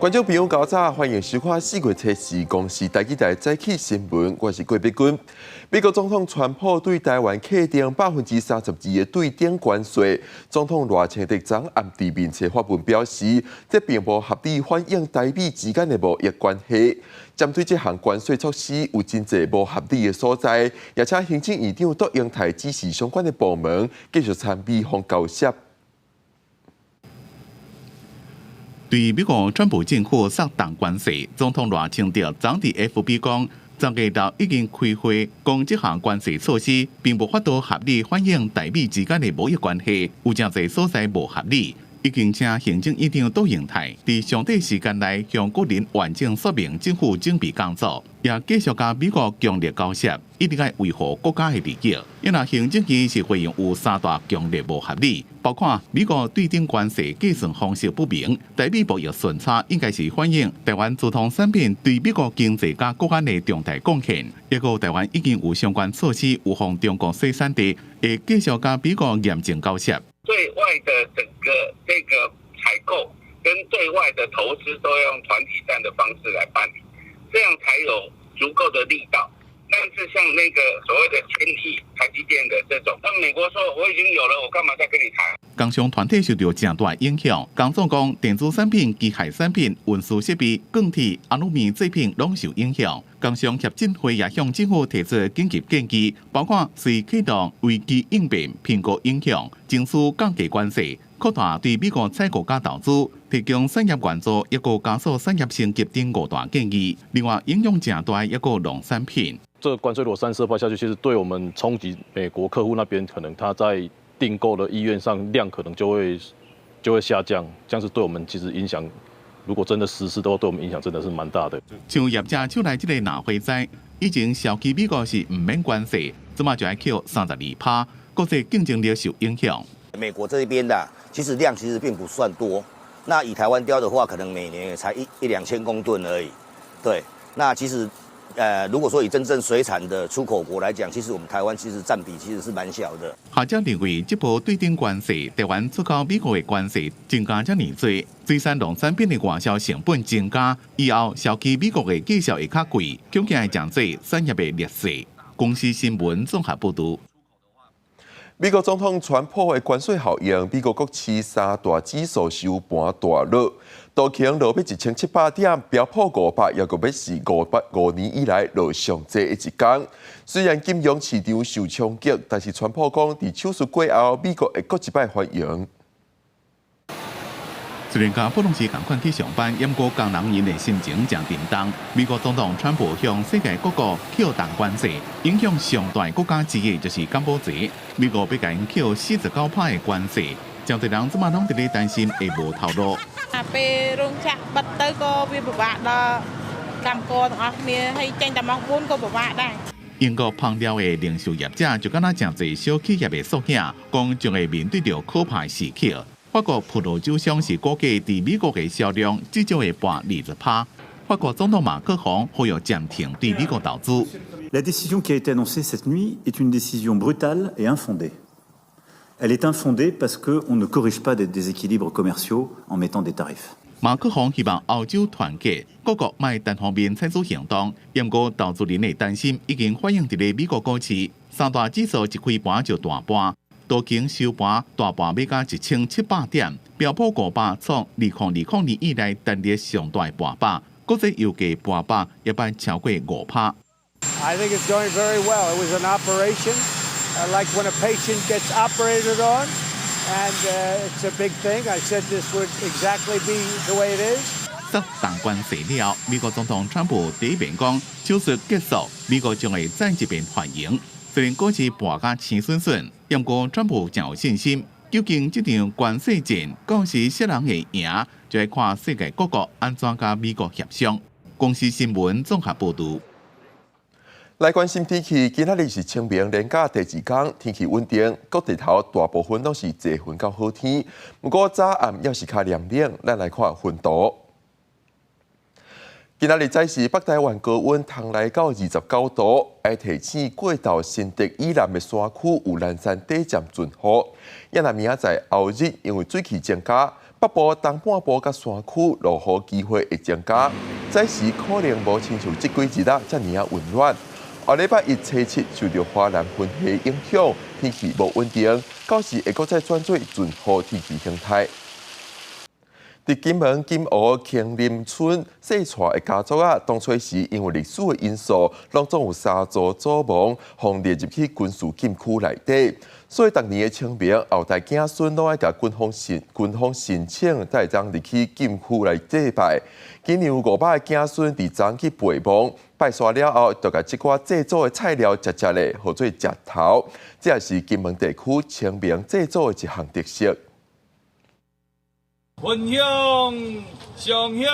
觀眾朋友，早早歡迎收看4月初四公視台語台早起新聞，我是郭碧君。美國總統川普對台灣課徵32%的對等關稅，總統賴清德昨暗佇面冊發文表示，這並無合理反映台美之間的貿易關係。針對這項關稅措施有真濟無合理的所在，也請行政院長卓榮泰指示相關的部門繼續參美方交涉。對美國川普政府設重關稅，總統賴清德昨佇 FB 講，10月6已經開會，講這項關稅措施並無法度合理反映台美之間的貿易關係，有誠濟所在無合理，已經請行政院長卓榮泰佇上短時間內向國人完整說明政府準備工作，也繼續佮美國強烈交涉，一定愛維護國家的利益。因為行政院是回應有三大強烈無合理，包括美國對等關稅計算方式不明，台美貿易順差應該是反映台灣傳統產品對美國經濟佮國安的重大貢獻。抑閣台灣已經有相關措施，預防中國水產地，會繼續佮美國嚴正交涉。對外的整個這個採購跟對外的投資都要用團體戰的方式來辦理，這樣才有足夠的力道。但是像那個所謂的1000億台積電的這種，那美國說我已經有了，我幹嘛再跟你談？工商團體受到誠大影響，工總講電子產品、機械產品、運輸設備、鋼鐵、阿魯米製品攏受影響。工商協進會也向政府提出緊急建議，包括隨啟動危機應變、評估影響、爭取降低關稅、擴大對美國採購佮投資、提供產業援助，抑閣加速產業升級等五大建議。另外，影響誠大抑閣農產品。這個關稅如果32%下去，其實對我們衝擊美國客戶那邊，可能他在訂購的意願上量可能就會下降，這樣子對我們其實影響，如果真的實施的話，對我們影響真的是蠻大的。像業者手內這个藍花栽，以前銷去美國是毋免關稅，這馬就愛扣32%，國際競爭力受影響。美國這邊的其實量其實並不算多，那以台灣鯛的話，可能每年才一兩千公噸而已。對，那其實，如果說以真正水產的出口國來講，其實我們台灣其實佔比其實是蠻小的。學者認為，這波對等關稅，台灣出口美國的關稅增加遮爾濟，水產農產品的外銷成本增加，以後銷去美國的價數會較貴，恐驚會造成產業的劣勢。公視新聞綜合報導。美國總統川普的關稅效應，美國股市三大指數收盤大落，道瓊落欲1700點，標普500抑閣欲是505年以來落上濟的一工。雖然金融市場受衝擊，但是川普講，佇手術過後，美國會閣一擺繁榮。雖然佮普通時仝款去上班，毋過工人𪜶的心情誠沉重。美國總統川普向世界各國扣重關稅，影響上大國家之一就是柬埔寨。美國欲共𪜶扣49%的關稅，誠濟人這馬攏佇咧擔心會無頭路。 អាពេលរោងចក្របិទទៅក៏វាពិបាកដល់កម្មករទាំងអស់គ្នាហើយចេញតែម៉ោង4ក៏ពិបាកដែរ英國芳寮的零售業者就敢若誠濟小企業的縮影，講將會面對著可怕的時刻。法國葡萄酒商是估計佇美國的銷量至少會跌20%。法國總統馬克宏呼籲暫停對美國投資。 La décision qui a été annoncée cette nuit est une décision brutale et infondée. Elle est infondée parce qu'on ne corrige pas des déséquilibres commerciaux en mettant des tarifs. 馬克宏希望歐洲團結，各國莫單方面採取行動。毋過投資人的擔心已經反映佇咧美國股市，三大指數一開盤就大跌。道瓊收盤大跌欲到1700點，標普500創2020年以來單日上大跌幅，國際油價跌幅也捌超過5%。 I think it's going very well. It was an operation, like when a patient gets operated on, and it's a big thing. I said this would exactly be the way it is. 設重關稅了，美國總統川普第一遍講手術結束，美國將會再一遍繁榮。雖然股市盤甲青筍筍，毋過川普誠有信心。究竟這場關稅戰到時啥人會贏，就愛看世界各國按怎佮美國協商。公視新聞綜合報導。來關心天氣，今仔日是清明連假第二天，天氣穩定，各地頭大部分攏是濟雲到好天。毋過早暗猶是較涼冷，咱來看雲圖。今仔日早時北台灣高溫通來到29度，愛提醒過到新竹以南的山區有南山短暫陣雨。也若明仔載後日因為水汽增加，北部、東半部佮山區落雨機會會增加。早時可能無親像這幾日啊遮爾仔溫暖。後禮拜一初七受著華南雲系影響，天氣無穩定，到時會閣再轉做陣雨天氣形態。佇金門金湖坑林村姓蔡的家族啊，當初時因為歷史的因素，攏總有三座祖墓，予列入去軍事禁區內底，所以逐年的清明，後代子孫攏愛共軍方申請，才會當入去禁區來祭拜。今年有500个子孫佇昨去陪墓，拜煞了後，就共這寡祭祖的菜料食食咧，號做食頭。這也是金門地區清明祭祖的一項特色。焚香上香。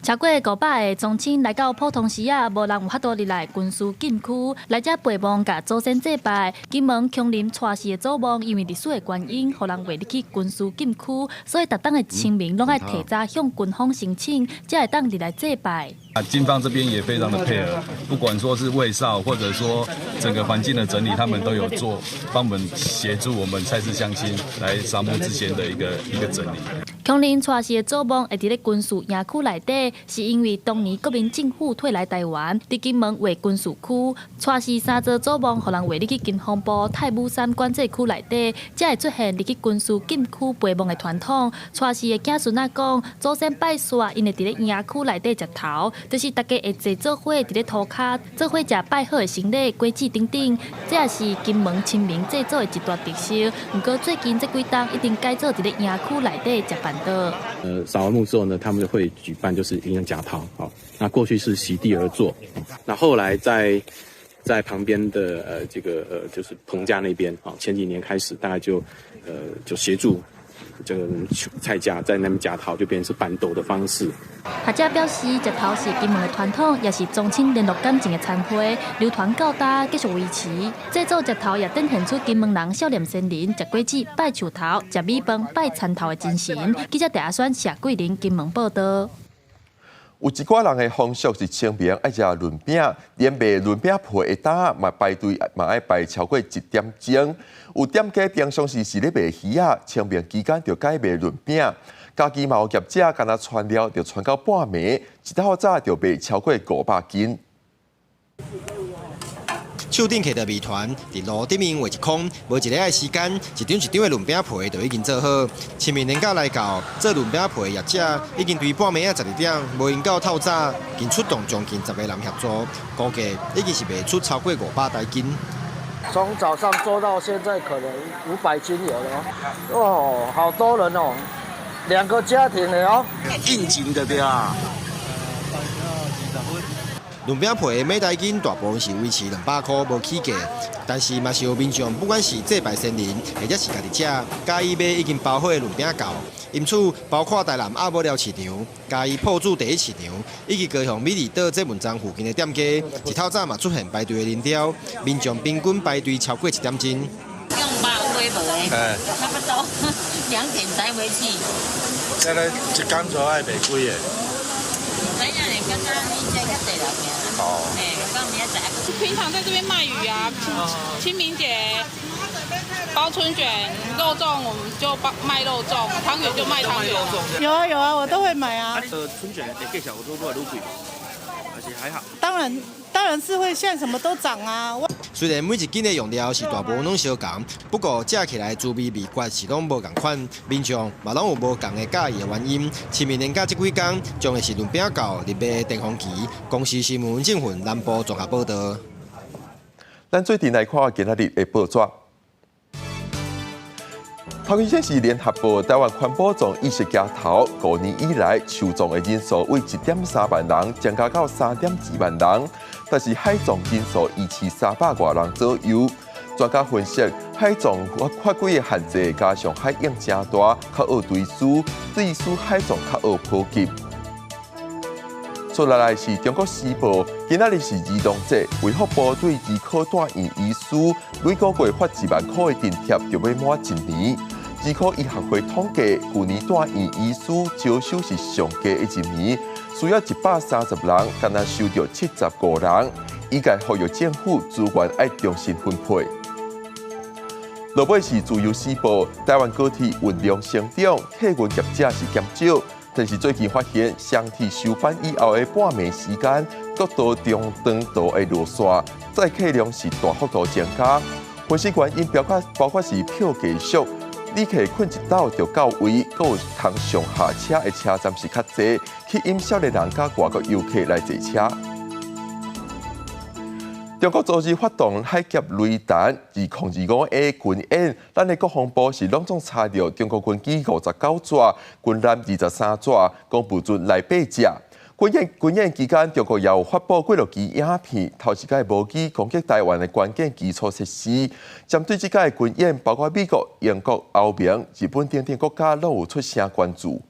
超過500个宗親來到普通時仔，無人有法度入來軍事禁區來遮陪墓，共祖先祭拜。金門坑林蔡氏的祖墓，因為歷史的原因，予人袂入去軍事禁區，所以逐冬的清明攏愛提早向軍方申請，才會當入來祭拜。啊，軍方這邊也非常的配合，不管說是衛哨，或者說整個環境的整理，他們都有做，幫我們協助我們蔡氏鄉親來掃墓之前的一個整理。坑林蔡氏的祖墓會佇咧軍事營區內底，是因為當年國民政府退來台灣，佇金門劃軍事區，蔡氏三座祖墓予人劃入去國防部太武山管制區內底，才會出現入去軍事禁區陪墓的傳統。蔡氏的子孫仔講，祖先拜煞，𪜶會佇咧營區內底食頭，就是大家會坐做伙佇咧塗跤，做伙食拜好的牲禮、果子等等，這也是金門清明祭祖的一大特色。毋過最近這幾冬已經改做佇咧營區內底食辦桌。掃完墓之後呢，他們會舉辦就是營養食頭，好，那過去是席地而坐，那後來在旁邊的這個就是彭家那邊，啊，前幾年開始大概就協助這個蔡家在那邊食頭，就變成是辦桌的方式。學者表示，食頭是金門的傳統，也是宗親聯絡感情的餐會，流傳到今繼續維持。製作食頭也展現出金門人孝念先人、食果子、拜樹頭、食米飯、拜田頭的精神。記者鄭阿選、謝桂林金門報道。有一寡人的風俗是清明愛食潤餅，連賣潤餅皮的擔嘛排隊嘛愛排超過一點鐘。有店家平常時是咧賣魚仔，清明期間就改賣潤餅。家己嘛有業者，干焦傳料就傳到半暝，一透早就賣超過500斤。手頂提著麵團，佇爐頂面畫一空，無一下仔時間，一張一張的潤餅皮就已經做好。清明連假來到，做潤餅皮的業者已經對半暝仔12點，無閒到透早，已經出動將近10個人協助，估計已經是賣出超過500台斤。從早上做到現在，可能500斤有了。哦，好多人哦，兩個家庭的哦。應景的對啊。潤餅皮每台斤大部分是維持200箍無起價，但是嘛是有民眾不管是祭拜先人，或者是家己食，佮意買已經包好的潤餅鉸。因此，包括台南鴨母寮市場、嘉義朴子第一市場，以及高雄美麗島捷運站附近的店家，一透早嘛出現排隊的人潮，民眾平均排隊超過一點鐘。用包買無的，差不多2點才回去。這個一工做愛賣幾个？知影你剛剛你這較濟人爾。哦。平常在這邊賣魚啊，清明節包春捲、肉粽，我們就包賣肉粽，湯圓就賣湯圓。有啊有啊，我都會買啊。春捲的價錢有愈來愈貴，還是還好？當然，當然是會，現在什麼都漲啊。雖然每一斤的用料是大部分攏相仝，不過食起來滋味味覺是攏無仝款，民眾嘛攏有無仝的佮意的原因。清明連假這幾工將會是潤餅鉸入賣巔峰期。公視新聞正雲南部綜合報道。咱做陣來看今仔日的報紙。頭先是聯合報，台灣環保葬意識抬頭，5年以來樹葬的人數為1.3萬人增加到3.2萬人，但是海葬人數維持300外人左右。專家分析，海葬法規的限制，加上海湧誠大，較惡追溯，致使海葬較惡普及。接落來是中國時報，今仔日是兒童節，衛福部對兒科住院醫師每個月發1萬塊的津貼，就欲滿一年。兒科醫學會統計，舊年住院醫師招收是上低的一年，需要130人，干焦收著75人。醫界呼籲政府資源愛重新分配。落尾是自由時報，台灣高鐵運量成長，客運業者是減少，但是最近發現雙鐵收班以後的半暝時間，國道中長途的路線載客量是大幅度增加。分析原因包括是票價俗，旅客睏一晝就到位，閣有通上下車的車站是較濟，吸引少年人佮外國遊客來坐車。中國昨日發動海峽雷霆2025 A 軍演，咱的國防部是攏總查著中國軍機59架，軍艦23架，講無船來八隻。軍演期間，中國也有發布幾落支影片，頭一擺無機攻擊台灣的關鍵基礎設施。針對這擺軍演，包括美國、英國、歐盟、日本等等國家，攏有出聲關注。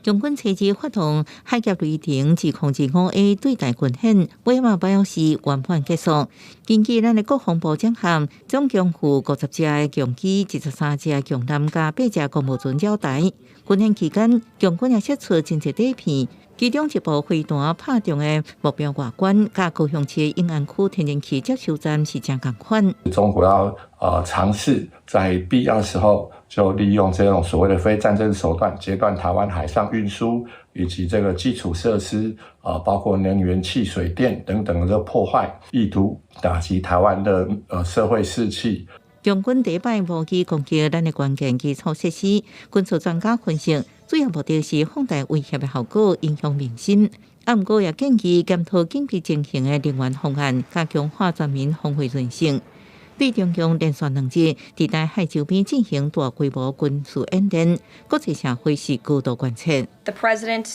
中軍車子發動海峽雷霆2025 A 對台軍演，尾仔表示圓滿結束。根據咱的國防部掌控，總共有50隻的共機、23隻的共艦佮八隻公務船繞台。軍演期間，共軍也釋出真濟底片，其中一部飛彈拍中的目標外觀，佮高雄市永安區天然氣接收站是誠仝款。中國要嘗試在必要時候就利用這種所謂的非戰爭手段，截斷台灣海上運輸以及這個基礎設施啊，包括能源、氣、水電等等的破壞，意圖打擊台灣的社會士氣。共軍第一擺無機攻擊咱的關鍵基礎設施，軍事專家分析，主要目的是放大威脅的效果，影響民心。啊，毋過也建議檢討緊急情形的能源方案，佮強化全民防衛韌性。對中共連續2日佇台海周邊進行大規模軍事演練，國際社會是高度關切。 The president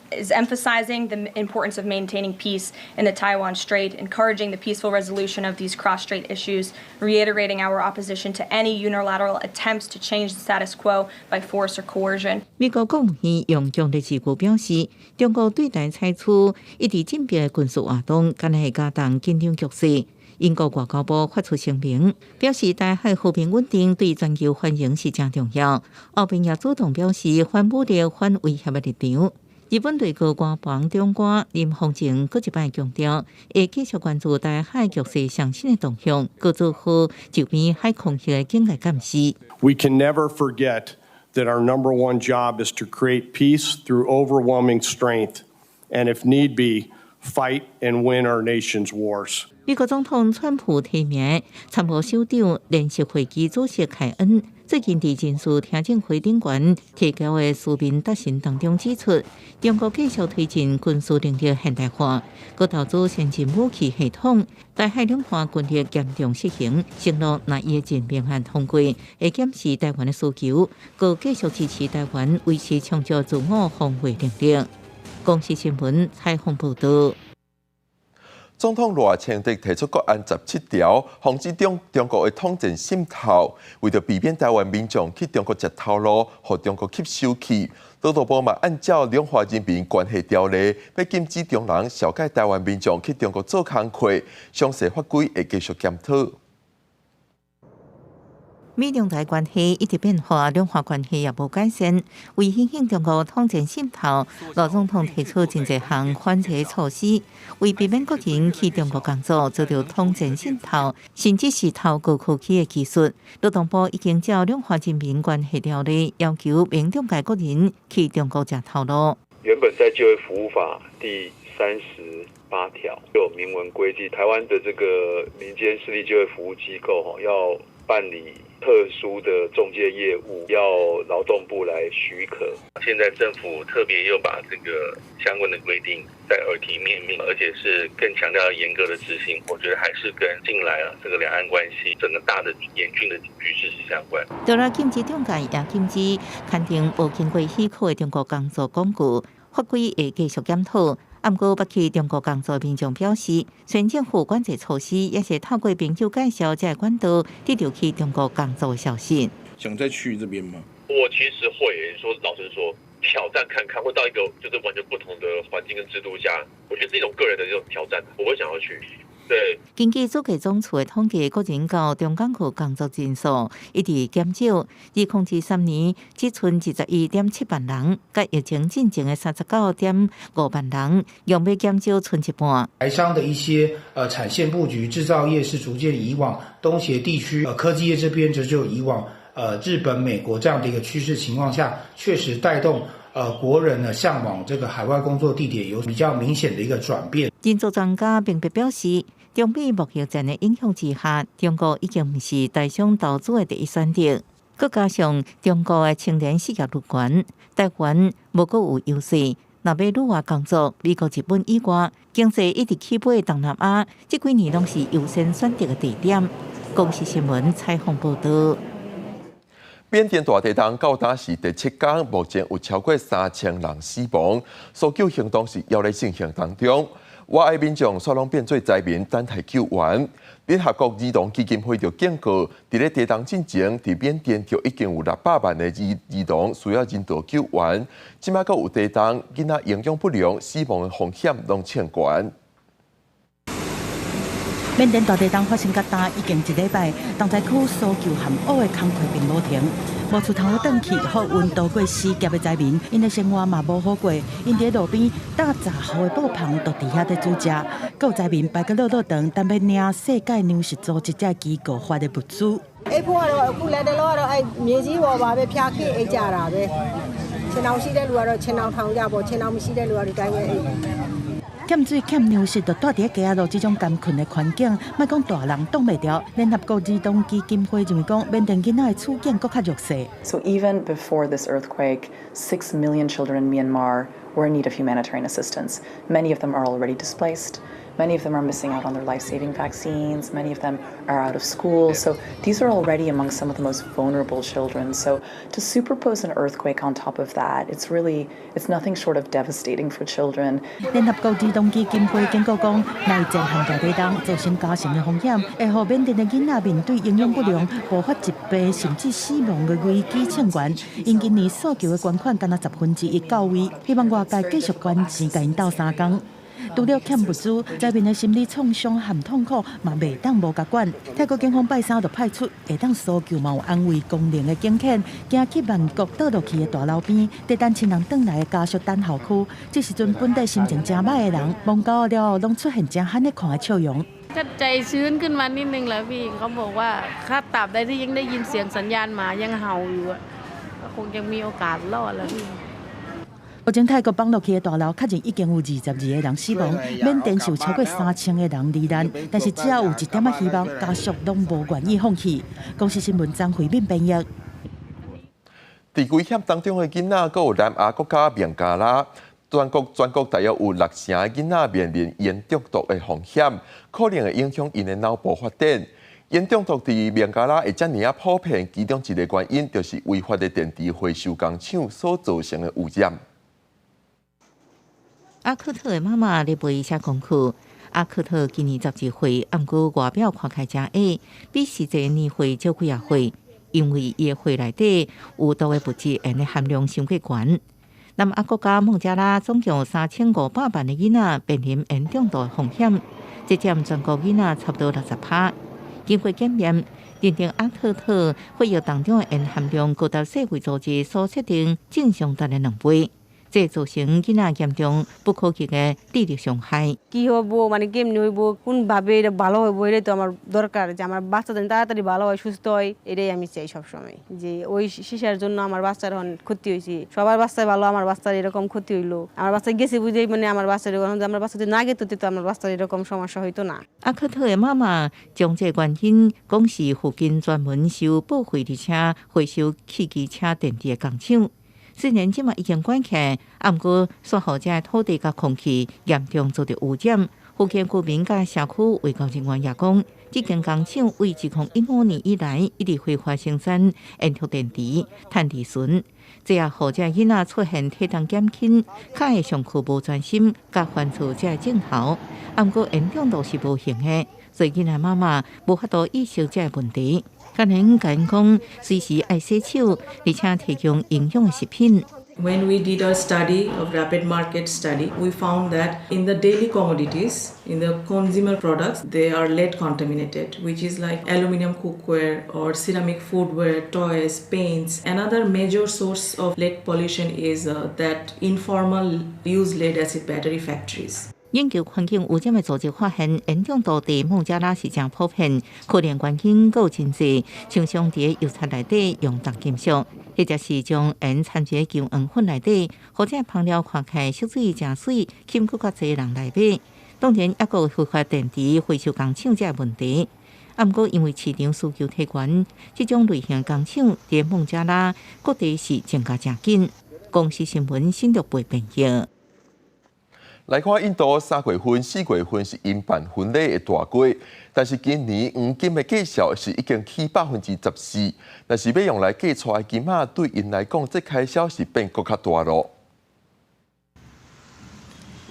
is emphasizing the importance of maintaining peace in the Taiwan Strait, encouraging the peaceful resolution of these cross-strait issues, reiterating our opposition to any unilateral attempts to change the status quo by force or coercion. 美國國務院用強烈字句表示，中國對台採取一直進逼的軍事活動，敢若會加重緊張局勢。英國外交部發出聲明，表示台海和平穩定對全球繁榮是誠重要。歐盟也主動表示反武力、反威脅的立場。日本內閣官房長官林芳正閣一擺強調，會繼續關注台海局勢上新的動向，閣做好周邊海空域的警戒監視。 We can never forget that our number one job is to create peace through overwhelming strength, and if need be, fight and win our nation's wars. 美國總統川普提名參謀首長聯席會議主席凱恩，最近佇人事聽證會頂懸提交的書面答詢當中指出，中國繼續推進軍事能力現代化，閣投資先進武器系統，台海兩岸軍力嚴重失衡，承諾若伊的任命案通過，會檢視台灣的需求，閣繼續支持台灣維持充足自我防衛能力。公視新聞採訪報導。總統賴清德提出國安17條，防止中國的統戰滲透。為著避免台灣民眾去中國食頭路，予中國吸收去，勞動部嘛按照兩岸人民關係條例，欲禁止中人紹介台灣民眾去中國做工課，詳細法規會繼續檢討。美中台關係一直變化，兩岸關係也無改善。為因應中國統戰滲透，賴總統提出真濟項反制措施，為避免國人去中國工作遭著統戰滲透，甚至是偷高科技的技術。勞動部已經照兩岸人民關係條例要求，免中介國人去中國食頭路。原本在就業服務法第38條有明文規定，台灣的這個民間私立就業服務機構吼要辦理特殊的中介業務，要勞動部來許可。現在政府特別又把這個相關的規定再耳提面命，而且是更強調嚴格的執行。我覺得還是跟近來啊這個兩岸關係整個大的嚴峻的局勢是相關。除了禁止中介，也禁止刊登無經過許可的中國工作廣告，法規會繼續檢討。毋過，欲去中國工作民眾表示，雖然政府管制措施，也是透過朋友介紹這个管道得著去中國工作的消息。想再去這邊嗎？我其實會，說老實說，挑戰看看，會到一個就是完全不同的環境跟制度下，我覺得是一種個人的這種挑戰，我會想要去。對。根據主計總處的統計，個人到中港區工作人數一直減少，2023年只賰21.7萬人，佮疫情進前的39.5萬人，用欲減少賰一半。台商的一些產線布局，製造業是逐漸移往東協地區，科技業這邊則就移往日本、美國這樣的一個趨勢情況下，確實帶動國人呢向往這個海外工作地點有比較明顯的一個轉變。人資專家並不表示，中美貿易戰的影響之下，中國已經毋是台商投資的第一選擇。閣加上中國的青年失業率懸，台灣無閣有優勢。若欲旅外工作，美國、日本以外，經濟一直起飛的東南亞，這幾年攏是優先選擇的地點。公視新聞採訪報導。緬甸大地震到今是第七工，目前有超過3000人死亡，搜救行動是猶咧進行當中。外的民眾煞攏變做災民，等待救援。聯合國兒童基金會就警告，佇咧地震進前，佇緬甸就已經有600萬的兒童需要人道救援。這擺閣有地震，囡仔營養不良、死亡的風險攏衝懸。緬甸大地震發生到今已經一禮拜，重災區搜救和挖的工課並無停，無厝通好轉去，予𪜶逃過死劫的災民，𪜶的生活嘛無好過，𪜶佇路邊搭雜雨的布棚，就佇遐咧煮食。閣有災民排閣落落長，等欲領世界糧食組織這機構發的物資。 အိပ်ဖို့ကတော့အခုလက်တလောကတော့အဲမြေကြီးပေါ်ပါပဲဖြာခစ်အိပ်ကြတာပဲခြင်ထောင်ရှိတဲ့လူကတော့ခြင်ထောင်ထောင်ကြပေါ့ခြင်ထောင်မရှိတဲ့လူကဒီတိုင်းပဲအိပ်欠水欠糧食，就蹛佇咧街仔路這種艱困的環境，莫講大人擋袂牢。聯合國兒童基金會認為講，緬甸囡仔的處境閣較弱勢。 So even before this earthquake, 6 million children in Myanmar were in need of humanitarian assistance. Many of them are already displaced. Many of them are missing out on their life-saving vaccines. Many of them are out of school. So these are already among some of the most vulnerable children. So to superpose an earthquake on top of that, it's nothing short of devastating for children. 聯合國兒童基金會警告講，內戰和大地震造成加成的風險，會予緬甸的囡仔面對營養不良、暴發疾病甚至死亡的危機衝懸。𪜶今年訴求的捐款干焦1/10到位，希望外界繼續捐錢，共𪜶鬥相共。除了欠物資，災民的心理創傷和痛苦嘛袂當無共管。泰國警方拜三就派出會當搜救嘛有安慰功能的警犬，行去曼谷倒落去的大樓邊，佇等親人轉來的家屬等候區。這時陣本底心情誠䆀的人，摸到了後，攏出現誠罕咧看的笑容。 ก็ใจชื้นขึ้นมานิดนึงแล้วพี่เขาบอกว่าถ้าตราบใดที่ยังได้ยินเสียงสัญญาณหมายังเห่าอยู่อะก็คงยังมีโอกาสรอดแล้วพี่ 目前泰國崩落去的大樓確認已經有22個人死亡，緬甸是有超過3000個人罹難，但是只要有一點仔希望，家屬攏無願意放棄。公視新聞張惠敏編譯。佇危險當中的囡仔，閣有南亞國家孟加拉，全國大約有六成的囡仔面臨鹽中毒的風險，可能會影響𪜶的腦部發展。鹽中毒佇孟加拉會遮爾仔普遍，其中一个原因就是違法的電池回收工廠所造成的污染。阿克特的媽媽咧陪伊寫功課。阿克特今年12歲，毋過外表看起來誠矮，比實際年歲少幾仔歲。因為伊的血內底有毒的物質鹽的含量傷過懸。南亞國家孟加拉總共有3500萬的囡仔面臨鹽中毒的風險，這佔全國囡仔差不多60%。經過檢驗，認定阿克特血液當中的鹽含量高達世衛組織所設定正常值的2倍。這造成囡仔嚴重不可逆的智力傷害。 কি হবো মানে কেমনি হইবো কোন ভাবে এটা ভালো হইবো এটাই তো আমার দরকার যে আমার বাচ্চা যেন তাড়াতাড়ি ভালো হয় সুস্থ হয় এটাই আমি চাই সবসময় যে ওই শিশার জন্য আমার বাচ্চার এখন ক্ষতি হয়েছে সবার বাচ্চা ভালো আমার বাচ্চার এরকম ক্ষতি হইলো আমার বাচ্চা গেছে বুঝেই মানে আমার বাচ্চার আমার বাচ্চা যদি না গেতো তো আমার বাচ্চার এরকম সমস্যা হইতো না。 阿克特的媽媽將這個原因講是附近專門收報廢而且回收汽機車電池的工廠。雖然這馬已經關起來，毋過煞予這土地佮空氣嚴重遭著污染。附近居民佮社區衛教人員也講，這間工廠為2015年以來一直非法生產鉛蓄電池、碳二醇，這也予這囡仔出現體重減輕、較會上課無專心、佮犯錯這症候。毋過鹽中毒是無形的，所以囡仔媽媽無法度意識這個問題。閣連共𪜶講，隨時愛洗手，而且提供營養的食品。When we did our study of rapid market study, we found that in the daily commodities, in the consumer products, they are lead contaminated, which is like aluminum cookware or ceramic foodware, toys, paints. Another major source of lead pollution is that informal used lead acid battery factories. 研究環境污染的組織發現，鉛中毒佇孟加拉是誠普遍，可能原因閣有真濟，像常佇油漆內底用重金屬，或者是將鉛摻佇姜黃粉內底，或者香料看起來色水誠媠，吸引閣較濟人來買。當然，猶閣有非法電池回收工廠這个問題。啊，毋過因為市場需求提懸，這種類型工廠佇孟加拉各地是增加誠緊。公視新聞新竹編譯。來看印度3月份、4月份是𪜶辦婚禮的大月，但是今年黃金的價數是已經起14%，若是欲用來嫁娶的金仔，對𪜶來講，這開銷是變閣較大囉。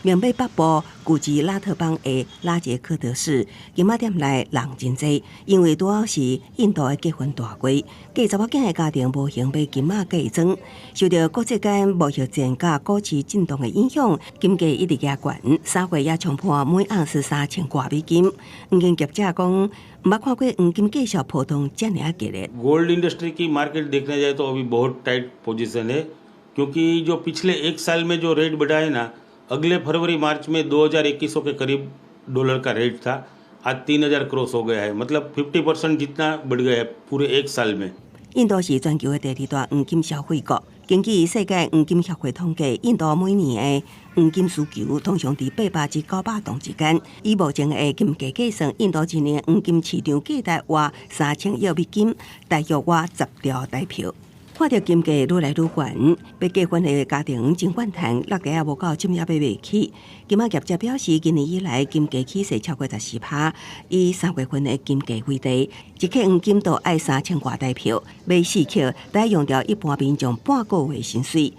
緬北北部古吉拉特邦的拉傑克德市，金仔店內人真濟，因為拄好是印度的結婚大月，嫁查某囝的家庭無閒買金仔嫁妝，受著國際間貿易戰佮股市震盪的影響，金價一直加懸，3月也衝破每盎司3000外美金。黃金業者講，毋捌看過黃金價數波動遮爾仔激烈。 Gold industry की market देखने जाए तो अभी बहुत tight position है, क्योंकि जो पिछले एक साल में जो रेट बढ़ा है ना, अगले फरवरी मार्च में 2100 के करीब डॉलर का रेट था, आज 3000 क्रॉस हो गया है, मतलब 50% जितना बढ़ गया है पूरे एक साल में。印度是全球的第二大黃金消費國。根據世界黃金協會統計，印度每年的黃金需求通常佇800至900噸之間。以目前的金價計算，印度一年黃金市場價值約3000億美金，大約約10兆台票。看著金價愈來愈懸，欲結婚的家庭真怨嘆，落地也無夠，這麼也買袂起。金仔業者表示，今年以來金價起勢超過14%，以3月份的金價為例，一克黃金都愛3000外台票，買4克，得用著一般民眾半個月薪水。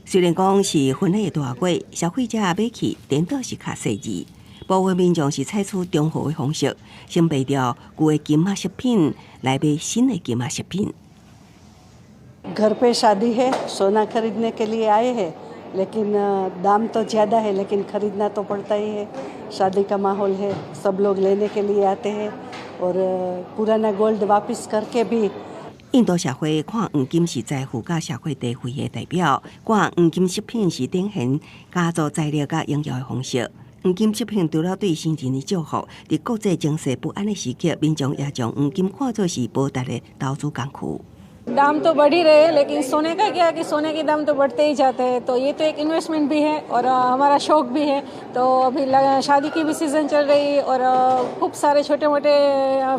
雖然講是婚禮的大月，消費者買起顛倒是較細緻。部分民眾是採取中和的方式，先賣掉舊的金仔飾品，來買新的金仔飾品。 घर पे शादी है, सोना खरीदने के लिए आए हैं, लेकिन दाम तो ज़्यादा है, लेकिन खरीदना तो पड़ता ही है। शादी का माहौल है, सब लोग लेने के लिए आते हैं और पुराना गोल्ड वापस करके भी。印度社會看黃金是財富佮社會地位的代表，看黃金飾品是展現家族財力佮榮耀的方式。黃金飾品除了對生人的祝福，佇國際情勢不安的時刻，民眾也將黃金看作是保值的投資工具。 दाम तो बढ़ ही रहे हैं, लेकिन सोने का क्या है कि सोने के दाम तो बढ़ते ही जाते हैं, तो ये तो एक इन्वेस्टमेंट भी है और हमारा शौक भी है। तो अभी शादी की भी सीज़न चल रही है और खूब सारे छोटे मोटे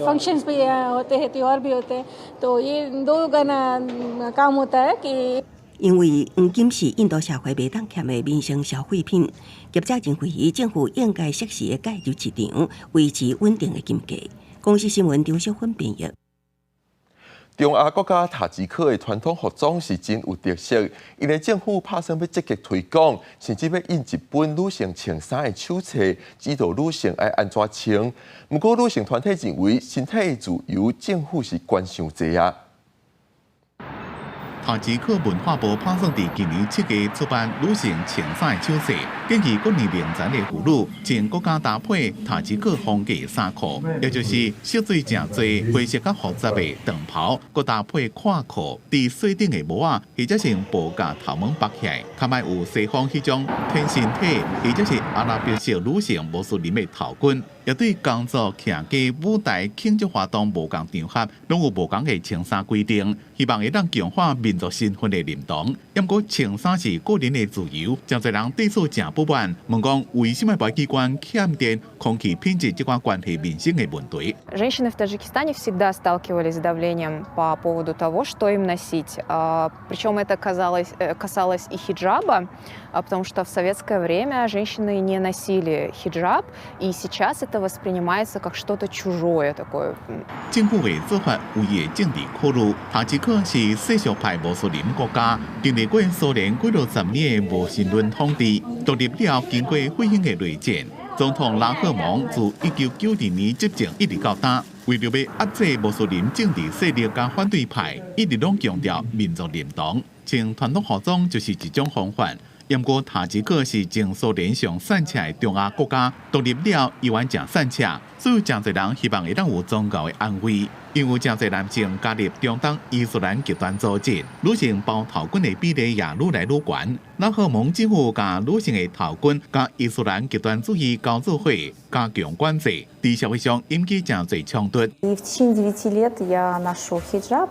फंक्शंस भी होते हैं, त्यौहार भी होते हैं, तो ये दो काम होता है कि 因為黃金是印度社會袂當欠的民生消費品，業者認為政府應該適時的介入市場，維持穩定的金價。公視新聞張淑芬編譯。中亞國家塔吉克的傳統服裝是真有特色，𪜶的政府拍算欲積極推廣，甚至欲印一本女性穿衫的手冊，指導女性愛按怎穿。毋過女性團體認為，身體的自由，政府是管傷濟啊。塔吉克文化部拍算佇今年7月出版女性穿衫的手冊，建議各年齡層的婦女穿閣較搭配塔吉克風格衫褲，也就是色水誠濟、花色較複雜的長袍，閣搭配闊褲，佇細頂的帽仔，或者是用布共頭毛縛起來，較莫有西方彼種天仙體，或者是阿拉伯式女性穆斯林的頭巾。也對工作、徛家、舞台、慶祝活動無仝場合，攏有無仝的穿衫規定，希望會當強化民族身份的認同。毋過穿衫是個人的自由，誠濟人對此誠不滿，問講為啥物無機關欠電、空氣品質這款關係民生的問題。 Женщины в Таджикистане всегда сталкивались с давлением по поводу того, что им носить. Причем это касалось и хиджаба, потому что в советское время женщины не носили хиджаб, и сейчас это воспринимается как что-то чужое такое. 政府的做法有伊的政治考慮。塔吉克是世俗派穆斯林國家，經歷過蘇聯幾落十年的無神論統治，獨立了後經過血腥的內戰。總統拉赫蒙自1992年執政一直到今，為著欲壓制穆斯林政治勢力佮反對派，一直攏強調民族認同，穿傳統服裝就是一種方法。毋過塔吉克是前蘇聯上散赤的中亞國家，獨立了猶原誠散赤，所以誠濟人希望會當有宗教的安慰。因有誠濟男性加入中東伊斯蘭極端組織，女性包頭巾的比例也愈來愈懸。拉赫蒙政府共女性的頭巾佮伊斯蘭極端主義交做伙，加強管制，佇社會上引起誠濟衝突。 И в течение 9 лет я ношу хиджаб.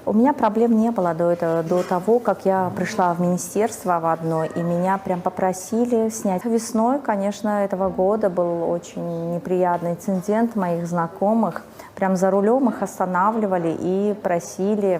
У меня проблем не было до этого, до того, как я пришла в министерство в одно, и меня прям попросили снять. Весной, конечно, этого года был очень неприятный инцидент моих знакомых. Прям за рулем их останавливали и просили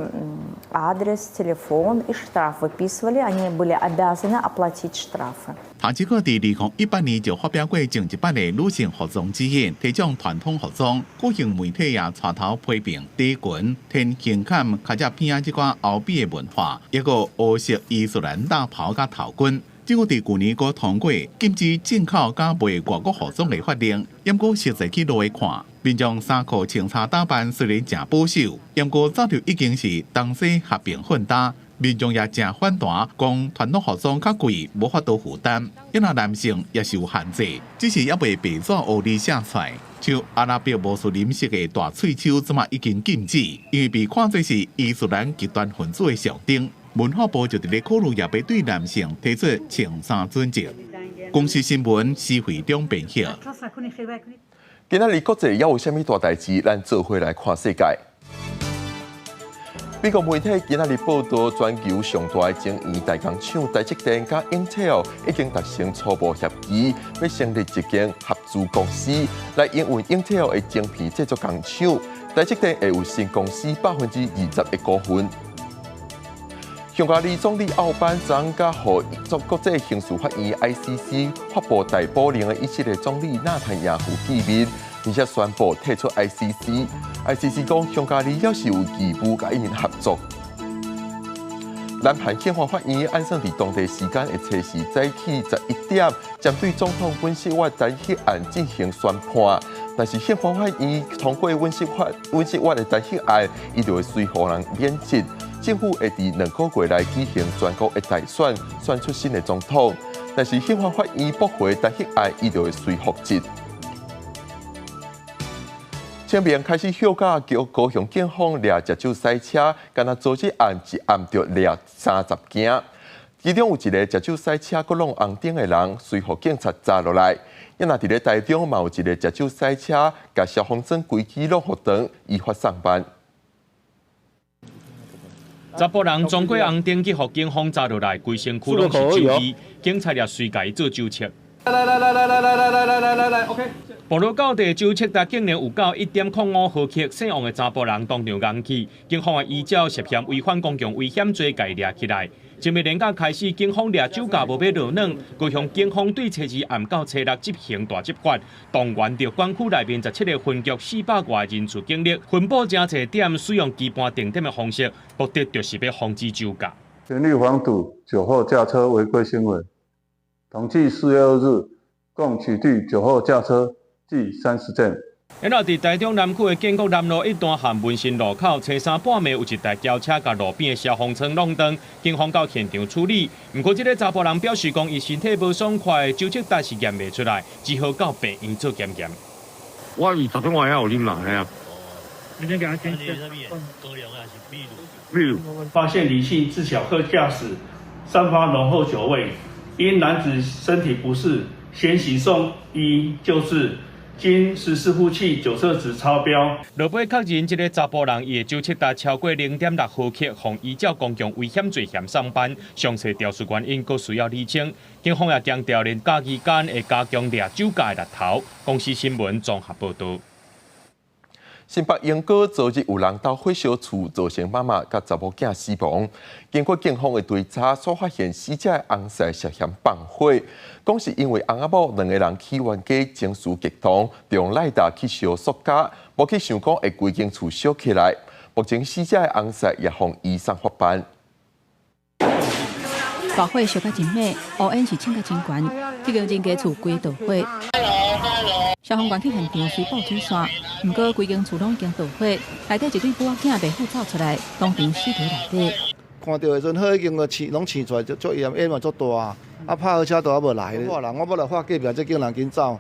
адрес, телефон и штраф выписывали. Они были обязаны оплатить штрафы. 塔吉克佇2018年就發表過前一擺的女性服裝指引，提倡傳統服裝。國營媒體也帶頭批評短裙、天胸坎、尻脊片仔這款歐美的文化，抑閣烏色伊斯蘭大袍佮頭巾。政府佇舊年閣通過禁止進口佮賣外國服裝的法令，毋過實際去落看，民眾衫褲穿插打扮雖然誠保守，毋過早就已經是東西合併混搭。民眾也誠反彈，講傳統服裝較貴，無法度負擔。因為男性也是有限制，只是猶未白紙烏字寫出來。像阿拉伯穆斯林式的大喙鬚，這馬已經禁止，因為被看做是伊斯蘭極端分子的象徵。文化部就佇咧考慮，也欲對男性提出穿衫準則。公視新聞施惠中編譯。今仔日國際猶有啥物大代誌？咱做伙來看世界。美國媒體今仔日報導，全球上大的晶圓代工廠台積電佮英特爾已經達成初步協議，欲成立一間合資公司來營運英特爾的晶片製作工廠。台積電會有新公司20%的股份。匈牙利總理奧班昨昏予做國際刑事法院 ICC 發布逮捕令的以色列總理納坦雅胡見面，並且宣布退出 ICC。ICC 講匈牙利猶是有義務佮𪜶合作。南韓憲法法院按算佇當地時間的初四早起11點，針對總統尹錫悅彈劾案進行宣判。但是憲法法院通過尹錫悅的彈劾案，伊就會隨予人免職。政府會佇2個月內舉行全國的大選，選出新的總統。但是憲法法院駁回彈劾案，伊就會隨復職。清明開始休假，叫高雄警方掠食酒賽車，敢若昨日暗一暗就掠30件。其中有一个食酒賽車閣挵紅燈的人，隨予警察查落來。抑若佇咧台中嘛有一个食酒賽車，共消防栓規支挵予斷，依法送辦。查埔人撞過紅燈去予警方查落來，規身軀攏是酒味，警察也隨共伊做酒測。來來來來來來來來來來來來，OK。報路到地酒測值竟然有到1.05毫克，姓王的查埔人當場戇去，警方會依照涉嫌違反公共危險罪，共伊掠起來。前日連假開始，警方掠酒駕無欲落軟，高雄警方對初二暗到初六執行大執法，動員著管區內面17個分局400外人次警力，分佈誠濟點，使用機盤定點的方式，目的就是欲防止酒駕。全力防堵酒後駕車違規行為，統計4月2日，共取締酒後駕車計30件。然後佇台中南區的建國南路一段和文心路口，初三半暝有一台轎車共路邊的消防栓弄斷，警方到現場處理。毋過這个查埔人表示講，伊身體無爽快，酒測值是驗袂出來，只好到病院做檢驗。我是昨天晚上有啉啦，嘿啊。秘魯發現李姓自小客駕駛，散發濃厚酒味，因男子身體不適，先行送醫救治。經實施呼氣酒測值超標。落尾確認，這个查埔人伊的酒測值超過0.6毫克，予依照公共危險罪嫌送辦。詳細調查原因，閣需要釐清。警方也強調，連假期間會加強掠酒駕的力頭。公視新聞綜合報導。新北鶯歌昨日有人鬥火燒厝，造成媽媽佮查某囝死亡。經過警方的追查，所發現死者的翁婿涉嫌放火，講是因為翁仔某兩个人起冤家，情緒激動，就用賴達去燒塑膠，無去想講會規間厝燒起來。目前死者的翁婿也予移送法辦。大火燒甲真猛，烏煙是衝甲真懸，這間人家厝規著火。消防員去現場隨布水線，毋過規間厝攏已經著火，內底一對母仔囝袂赴走出來，當場死佇內底。看著的時陣，火已經個攏攏出來，足足煙，煙嘛足大啊！啊，拍火車都猶無來，我人我欲來看隔壁這間人緊走，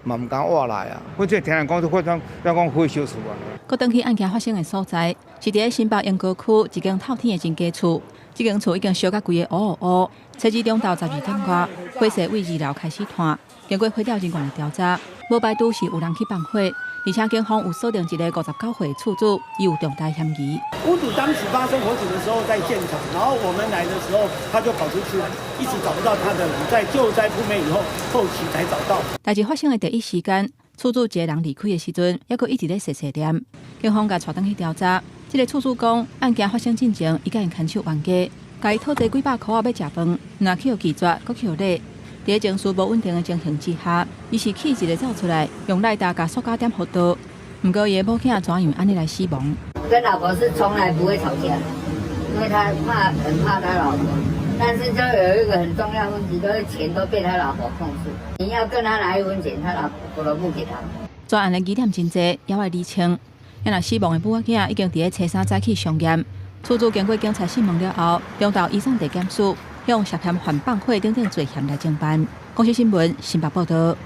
嘛毋敢活來啊。我這聽人講，說講講火燒厝啊。閣轉去案件發生的所在，是佇咧新北鶯歌區一間透天的真家厝。這間厝已經燒甲規个烏烏烏。初二中晝12點外，火勢對二樓開始湠。經過火調人員的調查，無排除是有人去放火，而且警方有鎖定一个59歲的厝主，伊有重大嫌疑。屋主當時發生火警的時候在現場，然後我們來的時候他就跑出去，一直找不到他的人，在救災撲滅以後，後期才找到。代誌發生的第一時間，厝主一个人離開的時陣，猶閣一直咧細細念。警方共帶轉去調查，這个厝主講，案件發生進前，伊佮𪜶牽手冤家，共伊討債幾百箍仔欲食飯，若去予拒絕，閣去予勒。佇情緒無穩定的情形之下，伊是氣一个走出來，用賴達共塑膠點予刀。毋過伊的某囝怎樣按呢來死亡？跟老婆是從來不會吵架，因為他怕很怕他老婆。但是就有一個很重要問題，就是錢都被他老婆控制。你要跟他拿一分錢，他老婆都不給他。專案的疑點真濟，猶愛釐清。若死亡的母仔囝已經佇咧初三早起相驗，厝主經過警察訊問了後，中晝移送地檢署，用涉嫌犯放火等等罪嫌來偵辦。公視新聞新北報導。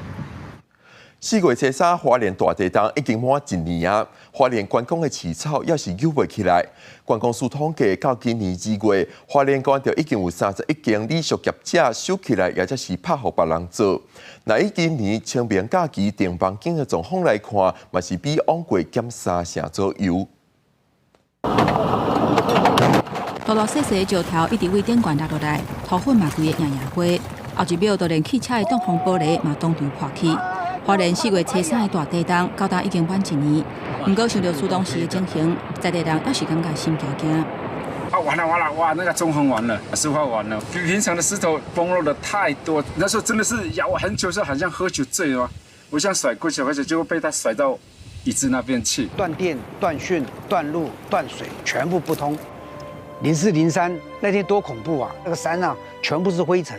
4月初三，花蓮大地震已經滿一年啊！花蓮觀光的市場猶是扭袂起來。觀光署統計，到今年2月，花蓮縣就已經有31間旅宿業者收起來，抑者是拍予別人做。若以今年清明假期訂房間的狀況來看，嘛是比往過減3成左右。大大細細的石頭一直對頂懸落落來，塗粉嘛規个贏贏花。後一秒，就連汽車的擋風玻璃嘛當場破去。花蓮4月初三的大地震，到今已經滿一年。毋過想著當時的情形，在地人猶是感覺心驚驚。啊，完了完了，哇，那個中橫完了，石化完了，比平常的石頭崩落的太多。那時候真的是搖很久，就好像喝酒醉了，我想甩過去，而且就被他甩到椅子那邊去。斷電、斷訊、斷路、斷水，全部不通。04、03那天多恐怖啊！那個山啊，全部是灰塵。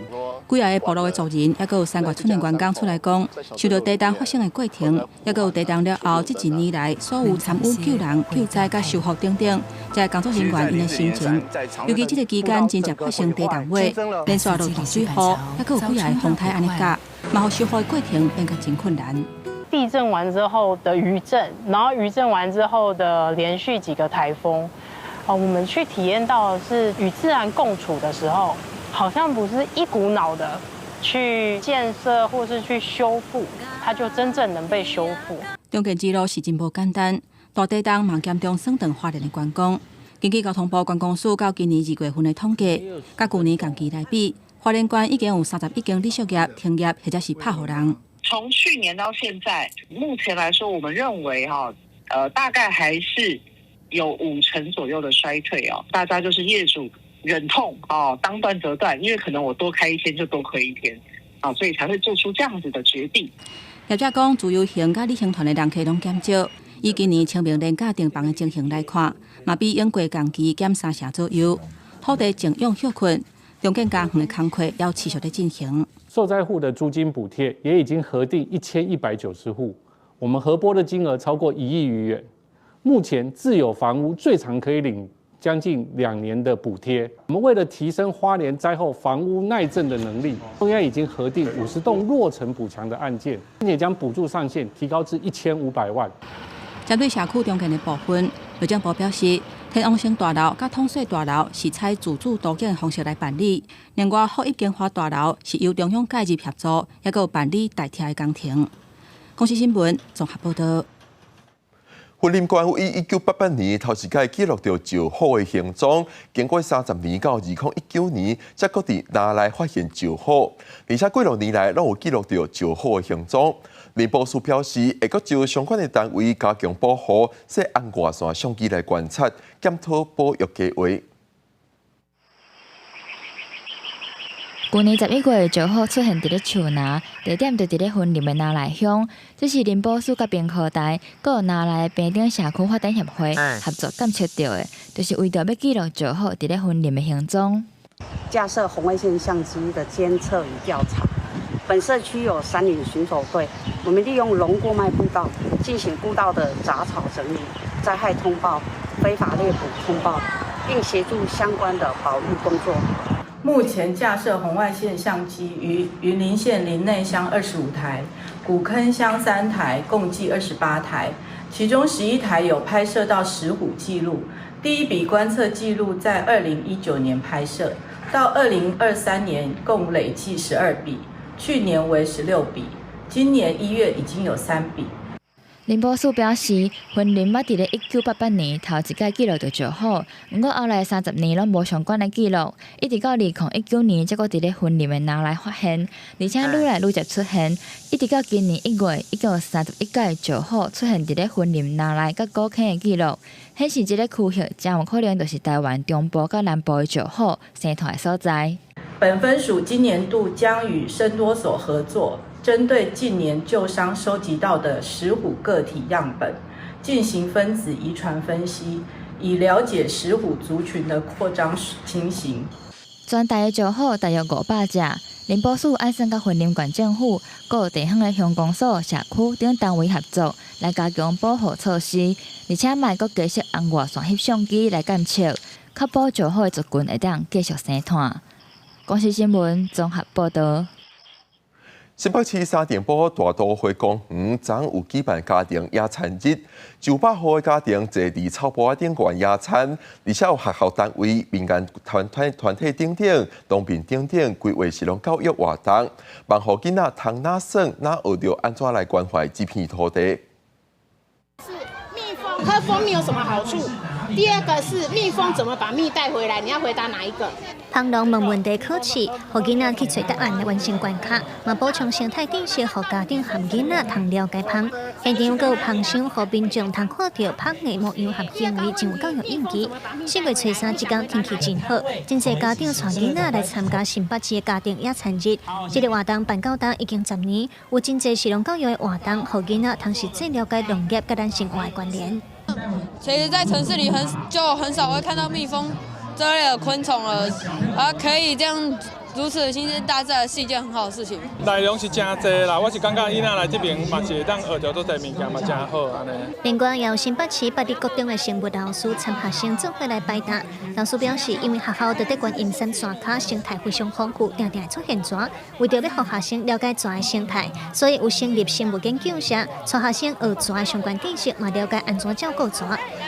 幾个部落的族人，猶閣有三月村的員工出來講，受著地震發生的過程，猶閣有地震了後，這一年來所有參與救人、救災佮修復等等，這工作人員𪜶的心情。尤其這个期間真正發生地動火，連續落大水雨，猶閣有幾个風颱按呢夾，嘛予修復的過程變甲真困難。地震完之後的餘震，然後餘震完之後的連續幾個颱風。哦，我們去體驗到的是與自然共處的時候，好像不是一股腦的去建設或是去修復，它就真正能被修復。重建之路是真無簡單，大地震嘛嚴重損斷花蓮的觀光。根據交通部觀光署到今年2月份的統計，佮舊年同期來比，花蓮縣已經有31間旅宿業停業或者是拍予人。從去年到現在，目前來說，我們認為哈，大概還是有5成左右的衰退哦，大家就是業主忍痛哦，當斷則斷，因為可能我多開一天就多虧一天，啊，所以才會做出這樣子的決定。業者講，自由行佮旅行團的人客攏減少，以今年清明連假訂房的情形來看，嘛比往過同期減3成左右。土地徵用歇困，重建家園的工課猶持續咧進行。受災戶的租金補貼也已經核定1190戶，我們核撥的金額超過1億餘元。目前自有房屋最長可以領將近2年的補貼。我們為了提升花蓮災後房屋耐震的能力，中央已經核定50棟落成補強的案件，並且將補助上限提高至1500萬。針對社區重建的部分，內政部表示，天王星大樓佮統稅大樓是採自主途徑的方式來辦理，另外福邑金華大樓是由中央介入協助，猶閣有辦理代拆的工程。公視新聞綜合報導。雲林縣於1988年頭一擺記錄著石虎的行蹤，經過30年到2019年，才閣佇林內發現石虎，而且幾落年來攏有記錄著石虎的行蹤。林保署表示，會閣招相關的單位加強保護，設紅外線相機來觀察，檢討保育計畫。舊年11月，石虎出現佇咧樹林，地點就佇咧雲林的林內鄉。這是林保署佮屏科大，閣有林內的平頂社區發展協會合作監測著的，就是為著欲記錄石虎佇咧雲林的行蹤。架設紅外線相機的監測與調查，本社區有山林巡守隊，我們利用龍過脈步道進行步道的雜草整理、災害通報、非法獵捕通報，並協助相關的保育工作。目前架設紅外線相機於雲林縣林內鄉25台，古坑鄉3台，共計28台，其中11台有拍攝到石虎記錄。第一筆觀測記錄在2019年拍攝，到2023年共累計12筆，去年為16筆，今年1月已經有3筆。林保署表示，雲林捌佇咧1988年頭一擺記錄著石虎，毋過後來30年攏無相關的記錄，一直到2019年才閣佇咧雲林的林內發現，而且愈來愈濟出現，一直到今年1月，已經有31改石虎出現佇咧雲林林內佮古坑的記錄，顯示這个區域誠有可能就是台灣中部佮南部的石虎生態的所在。本分署今年度將與生多所合作，針對近年救傷收集到的石虎個體樣本進行分子遺傳分析，以了解石虎族群的擴張情形。全台的石虎大約500隻，林保署按算佮雲林縣政府、閣有地方的鄉公所、社區等單位合作，來加強保護措施，而且嘛會閣加設紅外線翕相機來監測，確保石虎的族群會當繼續生湠。公視新聞綜合報導。新北市沙埕埔大都會公園昨有舉辦家庭野餐日，900戶的家庭坐佇草埔仔頂懸野餐，而且有學校單位、民間團體等等、農民等等規劃食農教育活動，幫予囡仔通哪耍哪學著按怎來關懷這片土地。是蜜蜂喝蜂蜜有什麼好處？第二個是蜜蜂怎麼把蜜帶回來？你要回答哪一個？蜂農問問題考試，予囡仔去揣答案來完成關卡，嘛補充生態知識，予家長和囡仔通了解蜂。現場閣有蜂箱，予民眾通看著蜂的模樣和行為，真有教育意義。4月初三這工天氣真好，真濟家長帶囡仔來參加新北市的家庭野餐日。這个活動辦到今已經10年，有真濟食農教育的活動，予囡仔通實際了解農業佮咱生活的關聯。其實，在城市裡就很少會看到蜜蜂這類的昆蟲了，而可以這樣如此親近大自然是一件很好的事情。內容是真濟啦，我是感覺囡仔來這邊嘛是會當學著足濟物件嘛，真好按呢。另外，也有新北市八里國中的生物老師參學生做伙來擺檔。老師表示，因為學校佇咧觀音山山跤生態非常豐富，定定會出現蛇。為著欲予學生了解蛇的生態，所以有成立生物研究社，帶學生學蛇的相關知識，嘛了解按怎照顧蛇。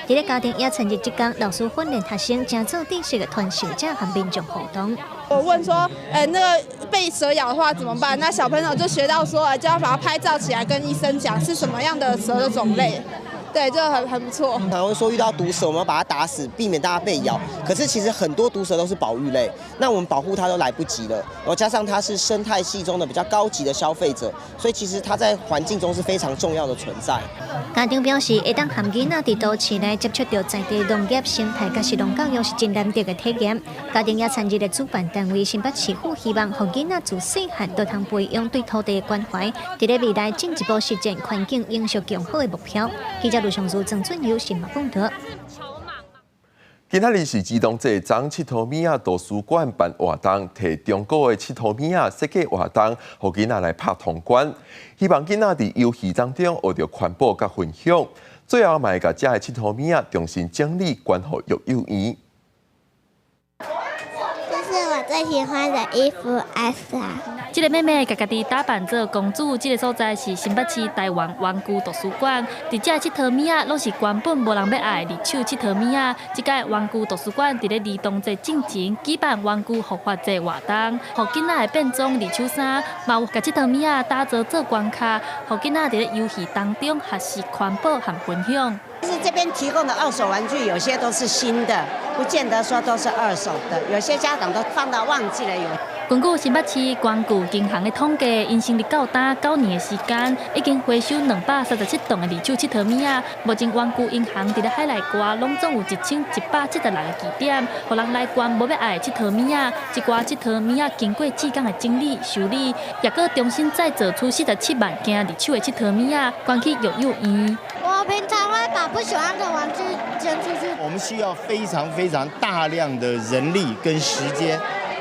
佇咧家庭野餐日這工，老師訓練學生誠做知識的傳授者和民眾互動。我問說，那個被蛇咬的話怎麼辦？那小朋友就學到說，就要把它拍照起來，跟醫生講是什麼樣的蛇的種類。對，這很不錯。常會說遇到毒蛇，我們要把它打死，避免大家被咬。可是其實很多毒蛇都是保育類，那我們保護它都來不及了。然後加上它是生態系中的比較高級的消費者，所以其實它在環境中是非常重要的存在。家長表示，會當和囡仔佇都市內接觸著在地農業生態，佮食農教育是真難得的體驗。家庭野餐日的主辦單位新北市府希望，予囡仔自細漢就通培養對土地的關懷，佇咧未來進一步實踐環境永續共好的目標。記者盧尚如、曾俊友新聞報導。今仔日是兒童節，昨𨑨迌物仔圖書館辦活動，提中國的𨑨迌物仔設計活動，予囡仔來拍通關，希望囡仔佇遊戲當中學著環保佮分享，最後嘛會共遮的𨑨迌物仔重新整理，捐予育幼院。這是我最喜歡的衣服，艾莎。這个妹妹共家己打扮做公主，這个所在是新北市台灣玩具圖書館。佇遮𨑨迌物仔，攏是原本無人欲愛的二手𨑨迌物仔。這擺玩具圖書館佇咧兒童節進前舉辦玩具復活節活動，予囡仔會變裝二手衫，嘛有共𨑨迌物仔打造做關卡，予囡仔佇咧遊戲當中學習環保和分享。其實這邊提供的二手玩具，有些都是新的，不見得說都是二手的。有些家長都放到忘記了有。根據新北市玩具銀行的統計，𪜶成立到今9年的時間，已經回收237噸的二手𨑨迌物仔。目前玩具銀行佇咧海內外攏總有1176個據點，予人來捐無欲愛的𨑨迌物仔。這寡𨑨迌物仔經過志工的整理修理，也閣重新再造出47萬件二手的𨑨迌物仔，捐去育幼院。我平常會把不喜歡的玩具捐出去。我們需要非常非常大量的人力跟時間，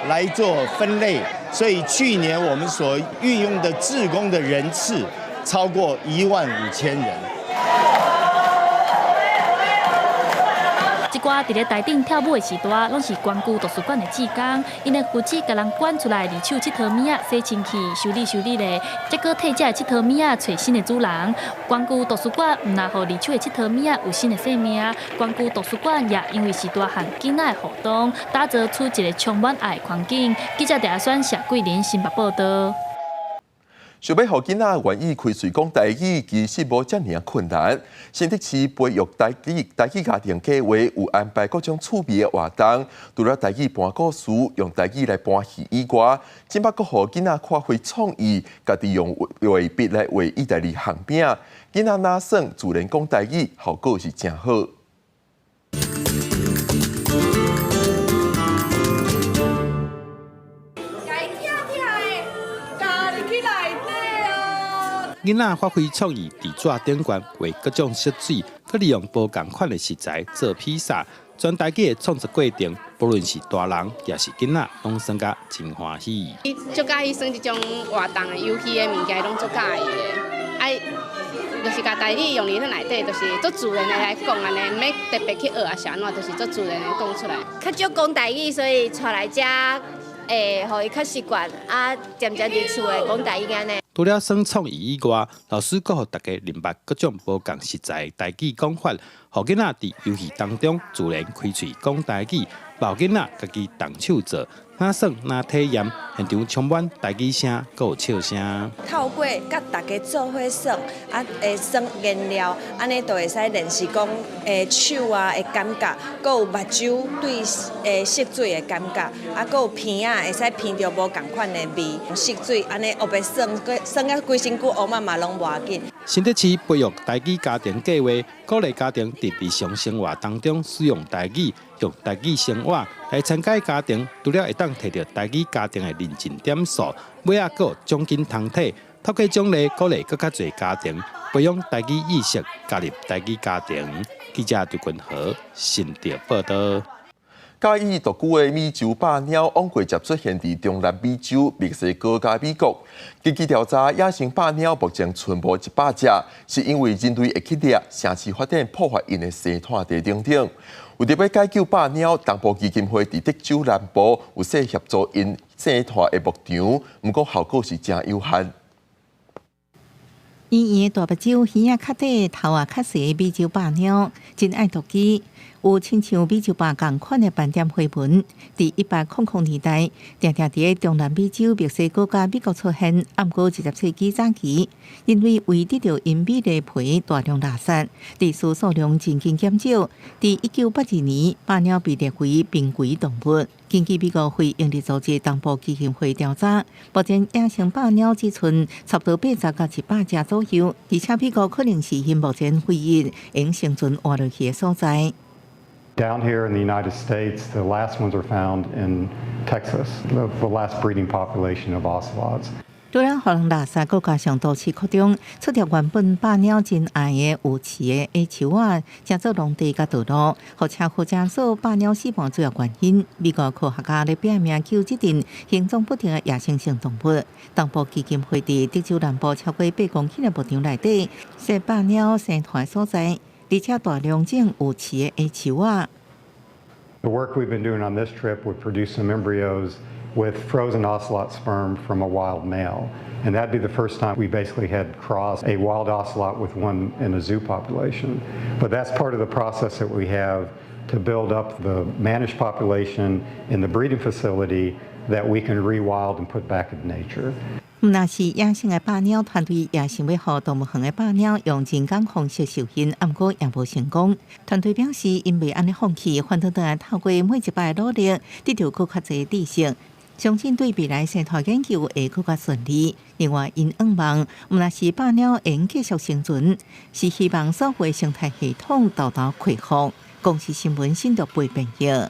來做分類，所以去年我們所運用的志工的人次超過15000人。這寡佇咧台頂跳舞的時代，攏是關顧圖書館的志工，𪜶會負責共人館出來二手𨑨迌物仔洗清氣、修理修理咧，才閣替這个𨑨迌物仔揣新的主人。關顧圖書館毋但予二手的𨑨迌物仔有新的生命，關顧圖書館也因為是大漢囡仔的互動，打造出一個充滿愛的環境。記者鄭選謝桂林新北報道。想欲予囡仔願意開喙講台語，其實無遮爾困難。新竹市培育台語台語家庭計劃有安排各種趣味的活動，除了台語搬故事，用台語來搬戲以外，這擺閣予囡仔發揮創意，家己用畫筆來畫意大利餡餅。囡仔若耍自然講台語，效果是誠好。囡仔發揮創意，佇紙頂懸畫各種色水，閣利用無仝款的食材做披薩。全台語的創作過程，不論是大人抑是囡仔，攏耍甲真歡喜。伊足佮意耍這種活動的遊戲的物件，攏足佮意的。啊，就是共台語用佇彼內底，就是足自然的來講按呢，毋免特別去學啊啥怎，就是足自然的講出來。較少講台語，所以帶來遮會予伊較習慣，啊，漸漸佇厝會講台語按呢。除了耍創意以外，老師閣予大家明白各種無仝食材的台語講法，予囡仔佇遊戲當中自然開喙講台語，嘛予囡仔家己動手做，若耍若體驗，現場充滿台語聲，閣有笑聲。透過佮大家做伙耍，啊，會耍顏料，按呢就會使練習講，手啊的感覺，閣有目睭對色水的感覺，啊，閣有鼻仔會使鼻著無仝款的味，色水按呢烏白耍，耍甲規身軀烏嘛嘛攏無要緊。新竹市培育台語家庭計劃，鼓勵家庭佇日常生活當中使用台語，用台語生活來參加家庭，除了會當摕著台語家庭的認證點數，尾仔閣有獎金通摕。透過獎勵，鼓勵閣較濟家庭培養台語意識，加入台語家庭。記者張君和新竹報道。嘉義獨居的美洲豹貓往過節出現佇中南美洲、墨西哥佮美國。根據調查，野生豹貓目前賰無100隻，是因為人類會去獵、城市發展破壞𪜶的生態地等等。為著欲解救豹貓，東部基金會佇德州南部有設協助𪜶生態的牧場，毋過效果是誠有限。圓圓的大目睭，耳仔較短，頭也較細的美洲豹貓，真愛獨居。有親像美洲豹仝款的斑點花紋。佇1800年代，定定佇咧中南美洲、墨西哥佮美國出現。毋過20世紀早期，人類為得著𪜶美麗皮，大量獵殺，致使數量真緊減少。佇1982年，豹貓被列為瀕危動物。根據美國非營利組織東部基金會調查，目前野生豹貓只賰差不多80到100隻左右，而且美國可能是𪜶目前唯一會生存活落去的所在。 Down here in the United States, the last ones are found in Texas, the last breeding population of ocelots. 除了予人獵殺，閣加上都市擴張，出掠原本豹貓真愛的有刺的矮樹仔，成做農地佮道路，予車禍成做豹貓死亡主要原因。美國科學家咧拼命救這陣行蹤不定的野生性動物。東部基金會佇德州南部超過8公頃的牧場內底，設豹貓生態所在。而且大量種有刺的矮樹仔。 The work we've been doing on this trip would produce some embryos with frozen ocelot sperm from a wild male. And that'd be the first time we basically had crossed a wild ocelot with one in a zoo population. But that's part of the process that we have to build up the managed population in the breeding facility that we can rewild and put back in nature. 毋但是野生的豹貓團隊也想欲予動物園的豹貓用人工方式受孕，毋過也無成功。團隊表示，𪜶袂按呢放棄，反轉轉來透過每一擺努力，得著閣較濟知識，相信對未來生態研究會閣較順利。另外，𪜶向望，毋但是豹貓會繼續生存，是希望所有生態系統沓沓恢復。公視新聞新竹貝編譯。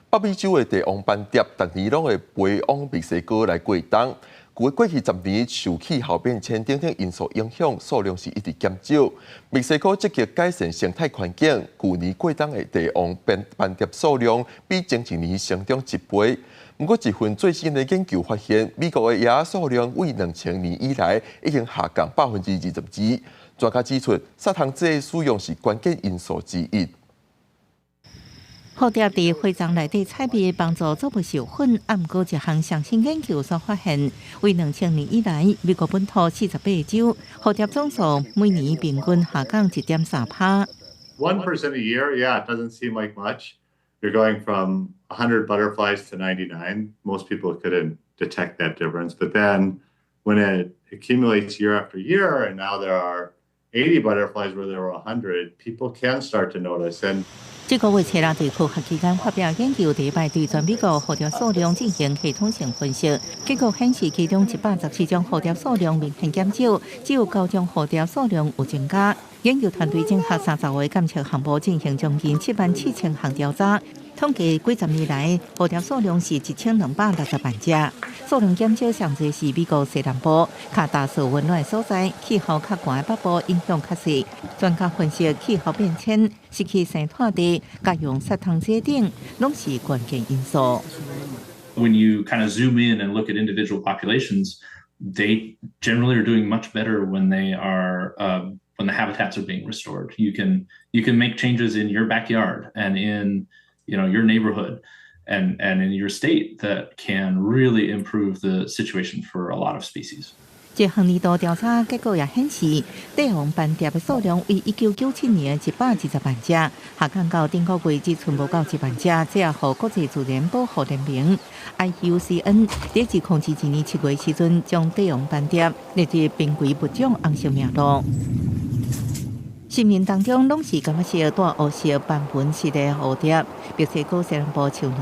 北美洲的帝王斑蝶，逐年攏會飛往墨西哥來過冬。過去10年受氣候變遷等等因素影響，數量是一直減少。墨西哥積極改善生態環境，舊年過冬的帝王斑蝶數量比前一年成長一倍。不過，一份最新的研究發現，美國的蛾仔數量為2000年以來已經下降22%。專家指出，殺蟲劑使用是關鍵因素之一。蝴蝶佇花叢內底採蜜，幫助作物授粉。啊，毋過一項上新研究所發現，為2000年以來，美國本土48個州蝴蝶總數每年平均下降1.3%。 1% a year, yeah, it doesn't seem like much. You're going from 100 butterflies to 99. Most people couldn't detect that difference. But then when it accumulates year after year, and now there are 80 butterflies where there were 100, people can start to notice. And 這個月初六佇科學期刊發表研究，第一擺對全美國蝴蝶數量進行系統性分析，結果顯示其中114種蝴蝶數量明顯減少，只有九種蝴蝶數量有增加。研究團隊整合30個監測項目，進行將近7萬4千項調查，統計幾十年來蝴蝶數量是1260萬隻，數量減少上濟是美國西南部較大數溫暖的所在，氣候較寒的北部影響較細。專家分析，氣候變遷、失去生態地、佮用殺蟲劑等，攏是關鍵因素。 When you kind of zoom in and look at individual populations, they generally are doing much better when the habitats are being restored. You can make changes in your backyard and in your neighborhood and in your state that can really improve the situation for a lot of species. 這項年度調查結果也顯示，帝王斑蝶的數量為1997年120萬隻，下降到頂個月只賰無夠1萬隻。這也予國際自然保護聯盟 IUCN 佇2022年7月時陣，將帝王斑蝶列入瀕危物種紅色名錄。森林當中攏是柑仔色帶烏色斑紋色的蝴蝶。墨西哥西南部樹林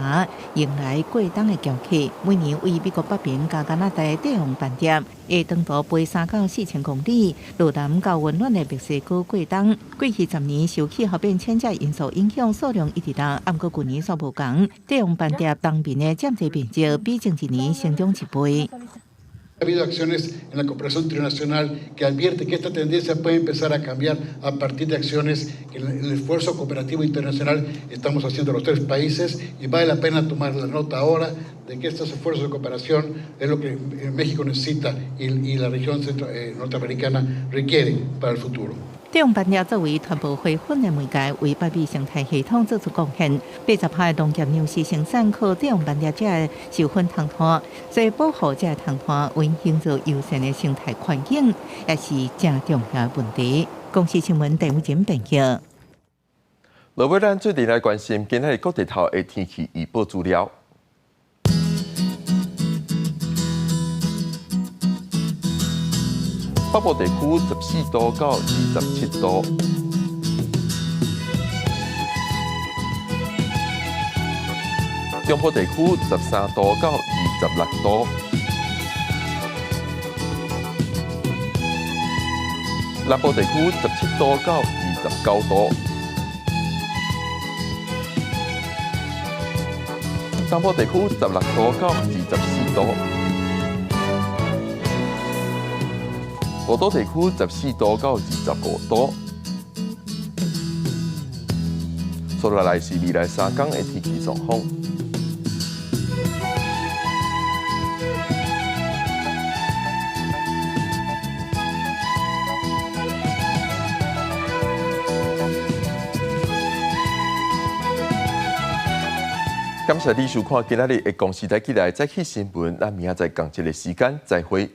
迎來過冬的嬌客，每年位美國北邊佮加拿大的帝王斑蝶會長途飛3到4千公里，落南到溫暖的墨西哥過冬。過去10年受氣候變遷這因素影響，數量一直落，毋過舊年煞無仝。帝王斑蝶冬眠的佔地面積比前一年成長一倍。 Ha habido acciones en la cooperación internacional que advierte que esta tendencia puede empezar a cambiar a partir de acciones que en el esfuerzo cooperativo internacional estamos haciendo los tres países y vale la pena tomar la nota ahora de que estos esfuerzos de cooperación es lo que México necesita y la región norteamericana requiere para el futuro. 帝王斑蝶作為傳播花粉的媒介，為北美生態系統做出貢獻。80%的農業糧食生產靠帝王斑蝶這个授粉蟲糰，所以保護這个蟲糰，為營造友善的生態環境，也是誠重要的問題。公視新聞鄧偉珍編輯。落尾咱做陣來關心今仔日各地頭的天氣預報資料。北部地區14度到27度，中部地區13度到26度，南部地區17度到29度，東部地區16度到24度。五都地區14度到25度。接落來是未來3天的天氣狀況。感謝你收看今仔日的公視台起來早起新聞，咱明仔載仝一个時間再會。